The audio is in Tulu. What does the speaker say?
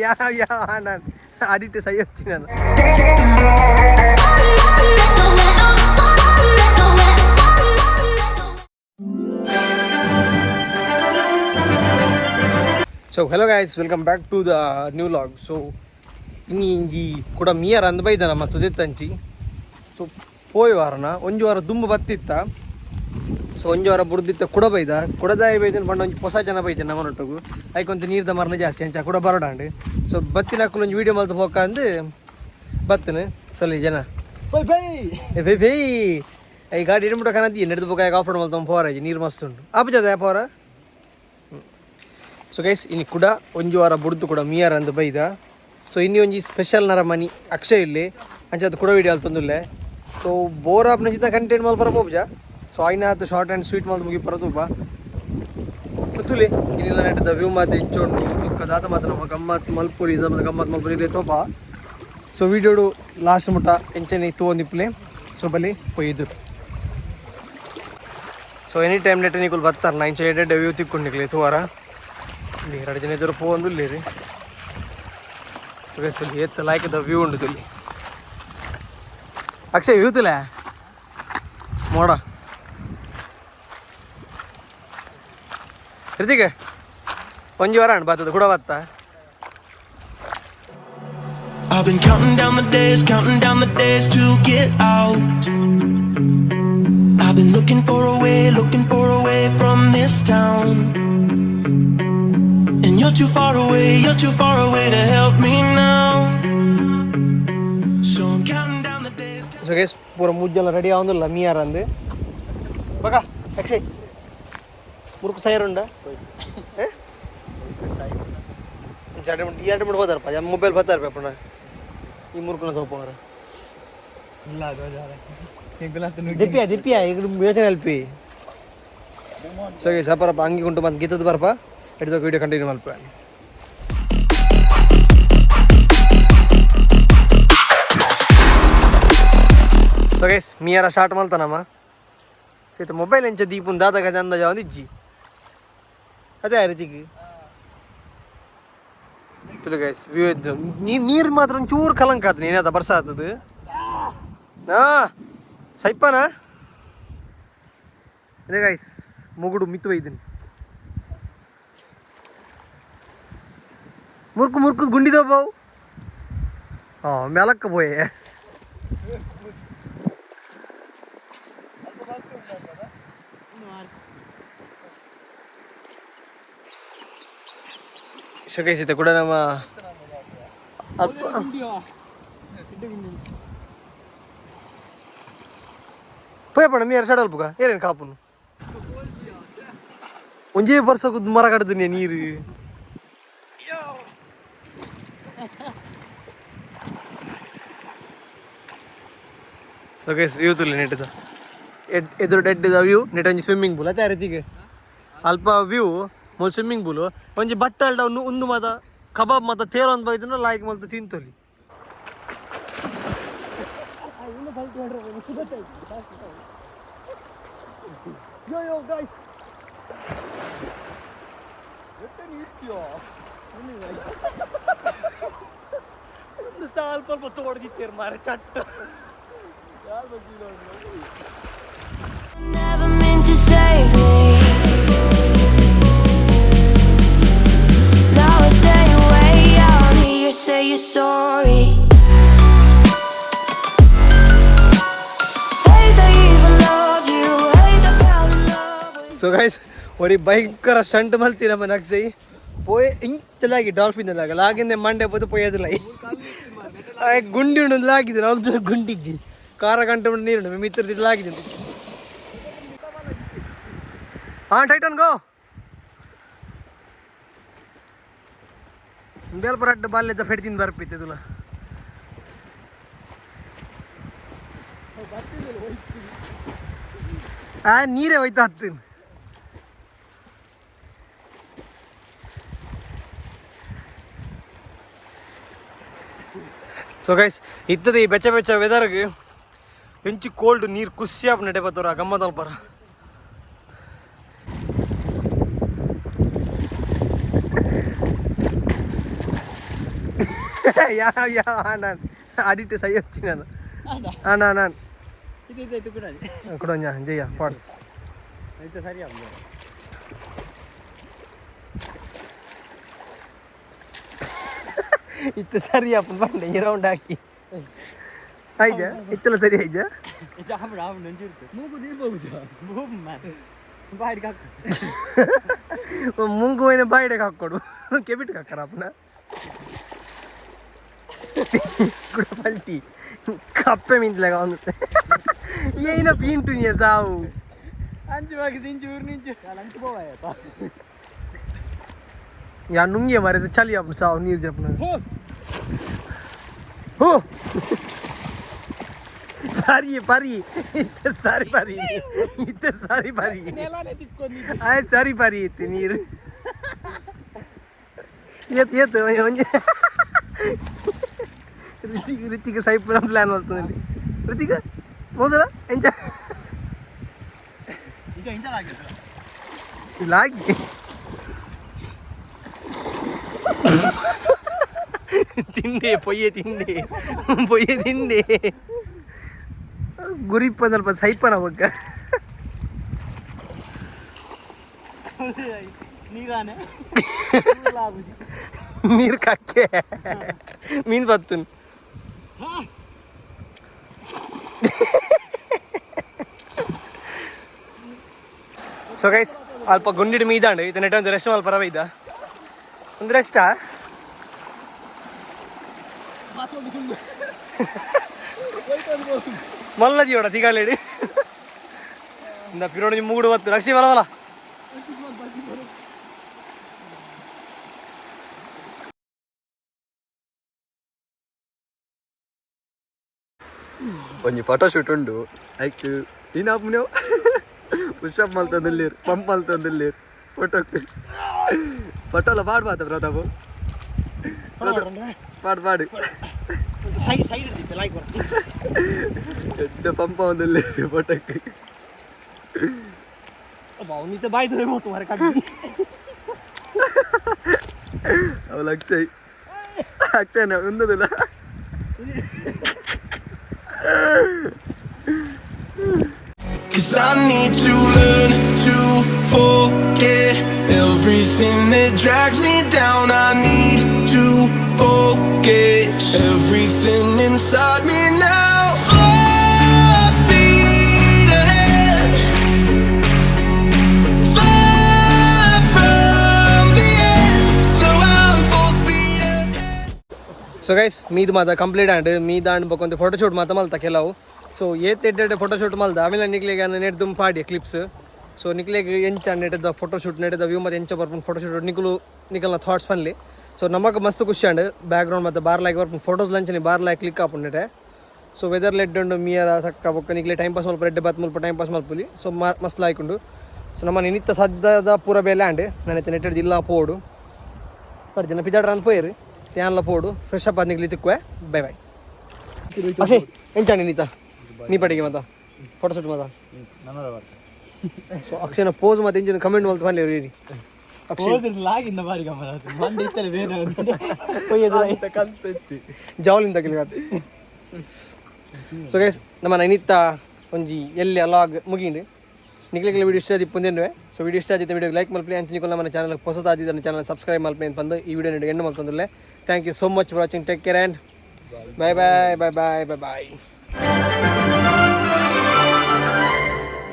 ಯಾ ಯಾ ನಾನು ಅಡಿಟ್ ಸೈ ಹಚ್ಚಿ ನಾನು. So hello guys, welcome back to the new vlog. So ಇನ್ನು ಈ ಕೂಡ ಮಿಯರ್ ಅಂದ್ ಬೈದ ನಮ್ಮ ತುದಿತ್ತಂಚಿ. ಸೊ ಪೋಯ್ ವಾರನ ಒಂಜಿ ವಾರ ದುಂಬು ಬತ್ತಿತ್ತ. ಸೊ ಒಂಜಿ ವಾರ ಬುಡ್ದಿತ್ತ ಕುಡ ಬೈದ ಕುಡದಾಯಿ ಬೈದನ್ ಪಂಡ ಒಂಜಿ ಹೊಸ ಜನ ಬೈದೆ ನಮ್ಮನೊಟ್ಟುಗು ಐಕೊಂತ ನೀರ್ದ ಮರಣ ಜಾಸ್ತಿ ಅಂಚ ಕುಡ ಬರೋಡಾಂಡ್. ಸೊ ಬತ್ತಿನಕ್ಕಲು ಒಂಜಿ ವೀಡಿಯೋ ಮಲ್ತು ಪೋಕ ಅಂದು ಬತ್ತನು ಸೊಲ್ಲಿ ಜನ. Bye bye. ಏ ಬೈ ಬೈ, ಈ ಗಾಡಿ ಇಡ್ಬಿಟ್ಟು ಕನದಿ ನಡೆದು ಪೋಕ ಆಫ್ ರೋಡ್ ಮಲ್ತೊಂದು ಪೋರ ನೀರು ಮಸ್ತ್ ಉಂಟು ಆಪುಜದ ಪೋರ. ಸೊ ಗೈಸ್, ಇನ್ನು ಕೂಡ ಒಂಜಿ ವಾರ ಬುಡ್ದು ಕೂಡ ಮಿಯರ್ ಅಂದು ಬೈದ. ಸೊ ಇನ್ನಿ ಒಂಜಿ ಸ್ಪೆಷಲ್ ನರ ಮನಿ ಅಕ್ಷಯ್ ಇಲ್ಲಿ ಅಂಚ ಅದು ಕೂಡ ವೀಡಿಯೋ ಅಲ್ತೊಂದುಲ್ಲೆ. ಸೊ ಬೋರ್ ಆಪ್ ನಂಚಿತ ಕಂಟೆಂಟ್ ಮಲ್ಪರ ಪೋಪುಜ. ಸೊ ಐನಾತ್ ಶಾರ್ಟ್ ಆ್ಯಂಡ್ ಸ್ವೀಟ್ ಮಲ್ತು ಮುಗಿ ತೂಪ ಗೊತ್ತುಲೆ. ಇನ್ನೆಲ್ಲ ನೆಟ್ಟದ ವ್ಯೂ ಮಾತು ಇಂಚುಂಡು ಬೊಕ್ಕ ದಾದ ಮಾತು ನಮ್ಮ ಗಮ್ಮತ್ ಮಲ್ಪುರಿ ಇದ ಮತ್ತೆ ಗಮ್ಮತ್ ಮಲ್ಪುರಿ ಇಲ್ಲೇ ತೋಪ. ಸೊ ವೀಡಿಯೋಡು ಲಾಸ್ಟ್ ಮುಟ್ಟ ಎಂಚನೆ ತೂವೊಂದಿಪ್ಪುಲೆ. ಸೊ ಬಲಿ ಪೊಯ್ದು. ಸೊ ಎನಿ ಟೈಮ್ ನೆಟ್ ನಿಕುಲು ಬರ್ತಾರೆ ನಾ ಇಂಚ ಎಡ್ಡೆ ವ್ಯೂ ತಿಕ್ಕೊಂಡು ತೂವಾರ. ಇಲ್ಲಿ ಎರಡು ಜನ ಇದ್ದರು ಪೋವೊಂದುಲ್ಲೇರಿ. ಸೊ ಗೈಸ್, ಇಲ್ಲಿ ಏತ್ ಲಾಯ್ಕದ ವ್ಯೂ ಉಂಡು ತುಲ್ಲಿ. ಅಕ್ಷಯ್, ವ್ಯೂ ತುಲೆ ಮೋಡ. ಋತಿಕ್, ಒಂಜಿ ವಾರ ಉಂಡು ಬತ್ತದ ಕೂಡ ಬತ್ತ. I've been counting down the days, counting down the days to get out. I've been looking for a way, looking for a way from this town. And you're too far away, you're too far away to help me now. So I'm counting down the days. So guys, ಪೂರ ಮುಜ್ಜೆಲ್ಲ ರೆಡಿ ಆವೊಂದುಲ್ಲ ಮಿಯಾರ್ ಅಂದು ಬಕ. ಅಕ್ಷಯ್, ಮುರುಕು ಸೈರುಂಡ ಎರಡು ಮಿಂಟ್ ಹೋದಾರಪ್ಪ, ಮೊಬೈಲ್ ಬರ್ತಾರೆ ಪಪ್ಪಣ ಈ ಮುರುಕುನ ತೋಪವ್ರ. ಇಲ್ಲ ದಿಪ್ಪಿಯ ದಿಪ್ಪಿಯ ಈಗ ಯೋಚನೆ ಅಲ್ಪಿ. ಸೊ ಗೈಸ್, ಅಪರಪ್ಪ ಅಂಗಿ ಉಂಟು ಬಂದು ಗೀತದ ಬರಪ ಹಿಡಿದ ವಿಡಿಯೋ ಕಂಟಿನ್ಯೂ ಮಲ್ಪ. ಸೊ ಗೈಸ್, ಮಿಯರ ಸ್ಟಾರ್ಟ್ ಮಲ್ತಾನಮ್ಮ. ಸೊ ಇತ್ತ ಮೊಬೈಲ್ ಎಂಚ ದೀಪುನ್ ದಾದ ಗಜ ಅಂದಾಜ ಒಂದು ಇಜ್ಜಿ ಅದೇ ಆ ರೀತಿಗೆ ತುಳು. ಗೈಸ್, ವ್ಯೂ ಇದ್ದು ನೀರು ಮಾತ್ರ ಒಂಚೂರು ಕಲಂಕ ಆತು. ಏನಾದ ಬರ್ಸ ಆತದು. ಹಾ ಸೈಪನ ಅದೇ ಗೈಸ್, ಮುಗುಡು ಮಿತ್ತು ಒಯ್ದೀನಿ. ಮುರ್ಕು ಮುರ್ಕು ಗುಂಡಿದೋ ಬಾವು. ಹಾಂ ಮೆಲಕ್ಕ ಪೋಯೆ. ಸೊ ಗೈಸ್, ಇದೆ ಕೂಡ ನಮ್ಮ ಅಲ್ಪ ಪೋಯಪ್ಪಣ ಮೀರ್ ಸಡಲ್ಪುಗ ಏನೇನು ಕಾಪುನು ಒಂಜೇ ಬರ್ಸ ಮರ ಕಡ್ತೀನಿ ನೀರು. ಸೊ ಗೈಸ್, ವ್ಯೂ ತುಲ್ಲಿ ನೆಟ್ಟದ ಎದುರು ಡೆಡ್ದ ವ್ಯೂ ನೆಟ್ ಒಂಜಿ ಸ್ವಿಮ್ಮಿಂಗ್ ಪೂಲ್ ಅತ್ತೆ ರೀತಿಗೆ ಅಲ್ಪ ವ್ಯೂ ಮೂಲು ಸ್ವಿಮ್ಮಿಂಗ್ ಪೂಲ್ ಒಂಜಿ ಬಟ್ಟಲ್ಡ ಉಂದು ಮಾತ ಕಬಾಬ್ ಮಾತ ತೇರೊಂದು ಬೈದುನ ಲಾಯ್ಕ್ ಮಲ್ತ ತಿಂತೊಲಿ. ಯೋ ಯೋ ಗೈಸ್, ಒಂದು ಸ್ವಲ್ಪ ಸ್ವಲ್ಪ ತೋಡ್ದಿತ್ತೇರು ಮಾರ ಚಟ್ಟ. Never meant to save me. Now I stay away out here, say you're sorry. Hate I even loved you, hate I fell in love with so guys, ಒರಿ ಭಯಂಕರ ಸ್ಟಂಟ್ ಮಲ್ತಿ ನಮ್ಮ ನಕ್ಸೈ ಪೋಯ್ ಇಂಚಲಾಗಿ ಡಾಲ್ಫಿನ್ ಲಾಗ ಲಾಗಿಂದೆ ಮಂಡೆ ಪೋದು ಪೋಯದಿಲ್ಲ. ಗುಂಡಿ ಉಂಡು ಲಾಗಿದ್ರು ಅವ್ನು ಗುಂಡಿಜ್ಜಿ ಕಾರ ಗಂಟೆ ಉಂಡು ನೀರುಂಡು ಮಿತ್ರದ್ದು ಲಾಗಿದೆ. ಹಾಂ ಟೈಟನ್ ಗೋ ಬೇಲ್ಪ ರಡ್ಡು ಬಾಲ್ಯದ ಫೆಡ್ತಿಂದ ಬರ್ಪಿತ್ತದಲ್ಲ. ಆ ನೀರೇ ಹೋಯ್ತಾ ಹತ್ತೀನಿ. ಸೊ ಗೈಸ್, ಇತ್ತದ ಈ ಬೆಚ್ಚ ಬೆಚ್ಚ ವೆದರ್ಗೆ ಎಂಚಿ ಕೋಲ್ಡ್ ನೀರು ಖುಷಿ ಆಪ್ ನಡೆ ಬತ್ತವ್ರ ಗಮ್ಮತ್ ಅಲ್ಪರ. ಯಾವ ಯಾವ ನಾನು ಅಡಿಟ್ ಸೈ ಹಚ್ಚಿ ನಾನು. ಹಾಂ, ನಾನು ಇದು ಇದು ಕೂಡ. ಕುಡೊಂಜ ಜಯ್ಯ ಪಾಡ್. ಇದು ಸರಿ ಆಗುದು. ಇತ್ತು ಸರಿ ಅಪ್ಪ, ಬಂಡೆ ರೌಂಡ್ ಹಾಕಿ ಆಯ್ತಾ? ಇತ್ತಲ್ಲ ಸರಿ ಆಯ್ತಾ? ಇದು ಆಮಡ ಆಮಡ ನಂಜಿರ್ತು ಮೂಗು ದೀಪ ಬೂಮ್ ಬಾಡಿಗೆ ಹಾಕು. ಮುಂಗು ಹೋಯ್ನ ಬಾಯಿಡಕ್ಕೆ ಹಾಕೊಡು, ಕೆಬಿಟ್ ಹಾಕಾರ ಅಪ್ಪನ ಕುಡ ಪಲ್ಟಿ ಕಪ್ಪೆ ಮಿಂತ್ಲಾಗ ಒಂದು ಏನ ಪೀಂಟು ನೀ ಸಾವು. ಅಂಚು ಬಾಗಿ ತಿಂಚು ಊರು ನಿಂಚು ಅಂಟು ಪೋವಾಯಪ್ಪ. ಯಾ ನುಂಗಿ ಮಾರಿದ ಚಳಿ ಅಪ್ಪ ಸಾವು ನೀರು ಜಪ್ಪನ ಹೋ ಬಾರಿ ಬಾರಿ ಇತ್ತ ಸಾರಿ ಬಾರಿ ಇತ್ತ ಸಾರಿ ಬಾರಿ. ನೆಲನೇ ತಿಕ್ಕೊಂಡು. ಆಯ್ತು, ಸರಿ ಬಾರಿ ಇತ್ತು ನೀರು. ಏತ್ ಏತ್ ಒಂಜಿ ಋತಿಕ್ ಋತಿಕ್ ಸೈಪುರ ಪ್ಲಾನ್ ಮಾಡ್ತದೆ. ಋತಿಕ ಮೊದಲ ಎಂಚ? ಇಂಚ ಇಂಚ ಆಗಿತ್ತು. ಲಾಗಿ ತಿಂಡೆ ಪೊಯ್ಯೆ ತಿಂಡೆ ಪೊಯ್ಯೆ ತಿಂಡೆ ಗುರಿಪ್ಪ ಸ್ವಲ್ಪ ಸೈಪನ ಬೊಕ್ಕ. ನೀರಾನೆ. ನೀರು ಕಕ್ಕೆ ಮೀನು ಬತ್ತುನ್. ಸೊ ಗೈಸ್, ಅಲ್ಪ ಗುಂಡಿಡ್ ಮೀದಾಂಡು ಇತ್ತ ನೆಟ್ ಒಂದು ರೆಸ್ಟ್ ಮಲ್ಪ ಇದ್ದ ಒಂದು ರೆಸ್ಟಾ. ಮಲ್ಲ ಜೀವಡ ತಿಗಾಲೇಡಿ ಇಂದ ಪಿರೋಣ ಮೂಗುಡು ಬತ್ತು ರಕ್ಷಿ ಬಲವಲ್ಲ. ಒಂಜಿ ಫೋಟೋ ಶೂಟ್ ಉಂಡು. ಐಕ್ ಇನ್ನಾಪುನ ಪುಷಪ್ ಮಲ್ತೊಂದುಲ್ಲೆರ್, ಪಂಪ್ ಮಲ್ತೊಂದುಲ್ಲೆರ್. ಫೋಟೋ ಫೋಟೋಲ ಪಾಡ್ಬಾತ ಪ್ರತಾಪ್, ಪಾಡ್ ಪಾಡು. ಸೈಡ್ ಸೈಡ್ ಇರ್ತಿತ್ತು ಲೈಕ್. ಎಡ್ಡೆ ಪಂಪ್ ಒಂದುಲ್ಲೆರ್ ಫೋಟೋಕ್. ಅವನಿತ ಬಾಯ್ ದೊರೆ ಹೋತು ಮರ ಕಡ್ಡಿ. ಅವಳು Akshay ಅಕ್ಷಯನ ಉಂದದಿಲ್ಲ. 'Cause I need to learn to forget everything that drags me down. I need to forget everything inside me now. Full speed ahead. Far from the end. So I'm full speed ahead. So guys, ಮೀದ್ ಮಾತ complete and ಮೀದ್ and ಬೊಕೊಂದು photoshoot ಮಾತ ಮಲ್ತ ಕೆಲವು. So ಏತ್ ಎಡ್ಡೆ photoshoot ಮಲ್ದ ಆಮೇಲೆ ನಿಕ್ಲೆಗ್ ನೆಟ್ ಪಾಡಿ ಕ್ಲಿಪ್ಸ್. ಸೊ ನಿಕ್ಲೆಗ್ ಎಂಚ ನೆಟ್ಟದ ಫೋಟೋಶೂಟ್ ನೆಟ್ಟದ ವ್ಯೂ ಮತ್ತೆ ಎಂಚ ಬರ್ಪುಂಡು ಫೋಟೋಶೂಟ್, ನಿಕುಲು ನಿಕಲ್ನ ಥಾಟ್ಸ್ ಪನ್ಲಿ. ಸೊ ನಮಕ್ ಮಸ್ತ್ ಖುಷಿ and back ground ಮತ್ತು ಬಾರ್ ಲಾಯ್ಕ್ ಬರ್ಪುಂಡು ಫೋಟೋಸ್ ಲಂಚನೆ ಬಾರ್ ಲಾಯ್ಕ್ ಕ್ಲಿಕ್ ಆಪುಂಡು. ಸೊ ವೆದರ್ ಲೆಡ್ ಉಂಡು ಮಿಯರ ತಕ್ಕ ಬೊಕ್ಕ ನಿಕ್ಲೆ ಟೈಮ್ ಪಾಸ್ ಮಲ್ಪ ರೆಡ್ ಬಾತ್ ಮುಲ್ಪ ಟೈಮ್ ಪಾಸ್ ಮಲ್ಪುಲಿ. ಸೊ ಮಸ್ತ್ ಲಾಯ್ಕುಂಡು. ಸೊ ನಮ್ಮ ನಿಮಿತ್ತ ಸದ್ಯದ ಪೂರ ಬೇಲೆ ಆಂಡ್ ನಾನು ನೆಟ್ಟೆಡ್ ಇಲ್ಲ ಪೋಡು ಪಡ್ ಜನ ಪಿದಾಡ್ರ ಅಂತ ಪೋಯಿರು ತ್ಯಾನ್ಲ ಪೋಡು ಫ್ರೆಶ್ ಅಪ್ ಆದ್ ನಿಕ್ಲಿ ತಿಕ್ಕುವೆ. Bye bye. ಅಕ್ಷಯ್, ಎಂಚಾಂಡಿ ನೀತ ನೀ ಪಡಿಗೆ ಮತ್ತ ಫೋಟೋ ಶೂಟ್ ಮತ್ತ? ಸೊ ಅಕ್ಷಯನ ಪೋಸ್ ಮತ್ತೆ ಇಂಜಿನ ಕಮೆಂಟ್ ಮಲ್ತು ಪನ್ಲೆ ಇರಿ ಅಕ್ಷಯ್. ಲಾಗಿಂದ ಬಾರಿ ಗಮ್ಮತ್ ಮಂದಿ ಇತ್ತಲೆ ಬೇರೆ. ಜವಲಿಂದ. ಸೊ ಗೈಸ್, ನಮ್ಮ ನೈನಿತ್ತ ಒಂಜಿ ಎಲ್ಲಿ ಅಲಾಗ್ ಮುಗೀಂಡು. ನಿಕ್ಲೆಗೆಲ್ಲ ವಿಡಿಯೋ ಇಷ್ಟ ಆದಿಪ್ಪುಂದೇನುವೆ. ಸೊ ವಿಡಿಯೋ ಇಷ್ಟ ಆದಿತ್ತು ವಿಡಿಯೋ ಲೈಕ್ ಮಲ್ಪಲಿ. ಅಂಚ ನಿಕುಲ್ ನಮ್ಮ ಚಾನಲ್ ಹೊಸದಾದಿದ್ದ ಚಾನಲ್ ಸಬ್ಸ್ಕ್ರೈಬ್ ಮಲ್ಪಲಿ ಅಂತ ಬಂದು ಈ ವಿಡಿಯೋ ಎಂಡ್ ಮಲ್ತೊಂದಿಲ್ಲ. Thank you so much for watching. Take care and bye bye bye bye bye bye.